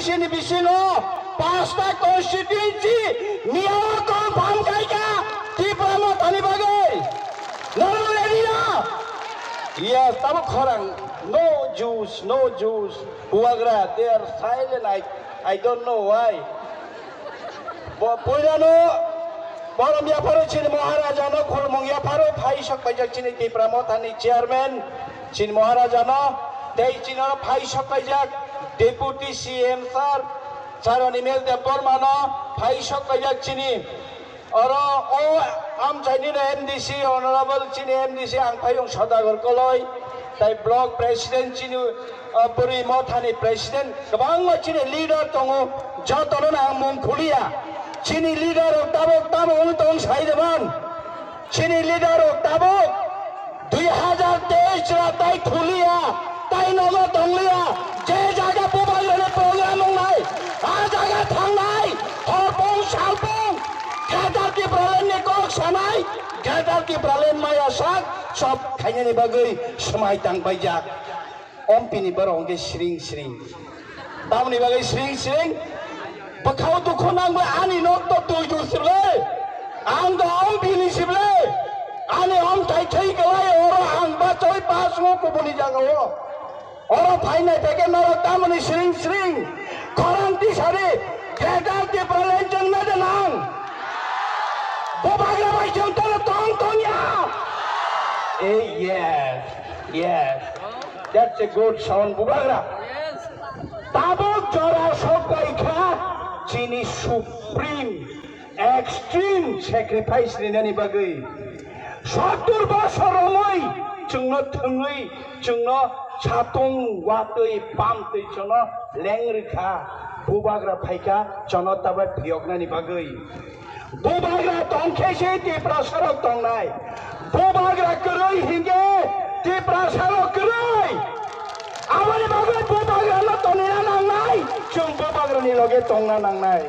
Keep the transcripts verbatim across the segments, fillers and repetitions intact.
Chini bisingo pasta constituency miyao confirm khaikha Tipra Mothani bagwi. Norok ready na? Yes, tamo khorang. No juice, no juice. Bubagra, they are silent. I, I don't know why. Bo puilano borom yapharo chini Maharajano khulumung yapharo phai sok paijak chini Tipra Mothani chairman. Chini Maharajano tei chini oro phai sok paijak Deputy C M sir, Saron Imel Debbarmano phai sok paijak chini oro o amchaini no M D C, honorable chini M D C ang phaiyong Sodagar Koloi, tai block president chini, uh, Bwrwi Mothani president, kwbangma chini leader tongo, jotono no ang mung khuliya. Chini leader rok tabok tamo wngwi tong sai de man. Chini leader rok tabok dui hazar teis chwla tai thuliya, tai nogo tongliya, je jaga Bubagrani program wngnai, a jaga thangnai, horpong salpong, Greater Tipraland ni kok sanai, Greater Tipraland maya sak, sob khainani bagwi swmai tang paijak. Ompini borok hwnkhe sring sring. Tamoni bagwi sring sring. Bwkhao dukhu nangwi ani nok to twi twi sibwle. Ang do ompini sibwle. Ani omthai thwi kwlai oro ang bachoi pasungo kubuni jagao. Oro phainai phaikhe norok tamoni sring sring. Khorang tisari Greater Tipraland chwngna de nang. Bubagra bai chwng tolo tong tong ya. Eh, yes, yes. That's a good sound, Bubagra. Tabuk jora sokbai kha chini supreme, extreme sacrifice rinani bagwi. Sottur bosor romwi chwngno thwngwi, chwngno satung watwi pamtwi chwngno leng rikha. Bubagra phaikha chwngno tabai phiyoknani bagwi. Bubagra tongkhe se Tiprasarok tongnai. Bubagra kwrwi hinkhe Tiprasarok kwrwi. Aboni bagwi Bubagrano tonina nangnai, chwng Bubagrani loge tongna nangnai.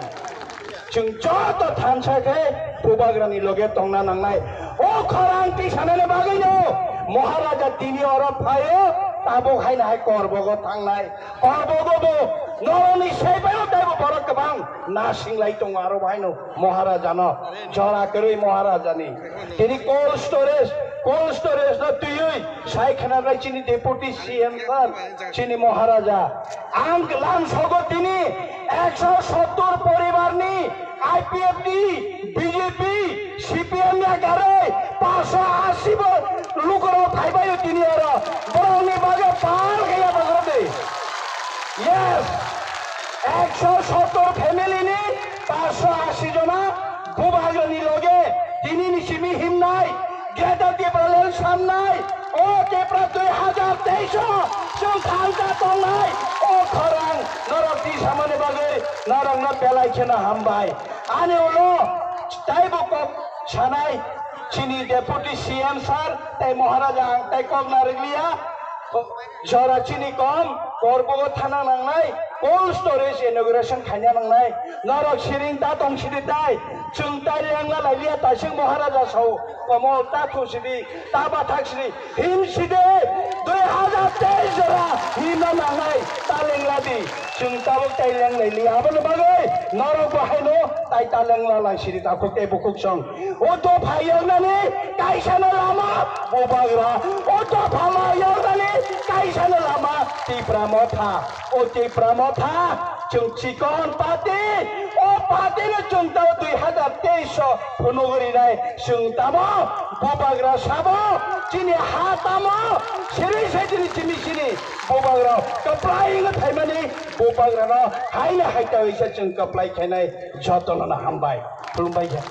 Chwng joto thansa khe Bubagrani loge tongna nangnai. O khorang tisanani bagwino Maharaja tini oro phaio, tabuk haino hai Korbogo thangnai. Korbogo bo norokni saibai teibo borok kwbang nasinglai tongo aro bahaino. Maharajano jora kwrwi Maharajani. Tini cold storage, cold storage no twiwi sai khwnarnai chini deputy C M sir, chini Maharaja. Ang lam sogo tini ekso sottur poribarni I P F T, B J P, C P M ya garwi paanso ashi bo lukurok phaibaio tini oro. Borokni bagwi pal khe ya bagwi de. Yes, ekso sottur family ni paanso ashi jona Bubagrani loge tini ni simi himnai, Greater Tipraland samnai, o Tipra dui hazar teis o chwng thansa tongnai, o khorang norok tisamani bagwi norokno belai kheno hambai. Ani ulo taibo kok sanai chini Deputy C M sir tei Maharaja ang tai kok narikliya. Jora chini kom, Korbogo thana nangnai, cold storage inauguration khaina nangnai. Norok siring ta tong sidi tai, chwng tai lengla lailiya taising Maharaja sao, komol ta thu sidi, ta bathak sidi, him sidi, dui hazar teis jora himna nangnai, ta lengla di. Chwng tabuk tai leng lailiya, aboni bagwi norok bo haino tai ta lengla lai sidi takhuk tei bukhuk song. O dopha yoknani kaisano lama Bubagra. O dopha ma yoknani kaisano lama Tipra Motha. O Tipra Motha chwng chikon party. O party no chwng tamo dui hazar teis o phunugwi rinai. Chwng tamo Bubagra sabo chini ha tamo siri se chini chini chini Bubagra kwplai no phaimani Bubagra no haino haita wisa chwng kwplai khainai jotono no hambai. Khulumbai kha.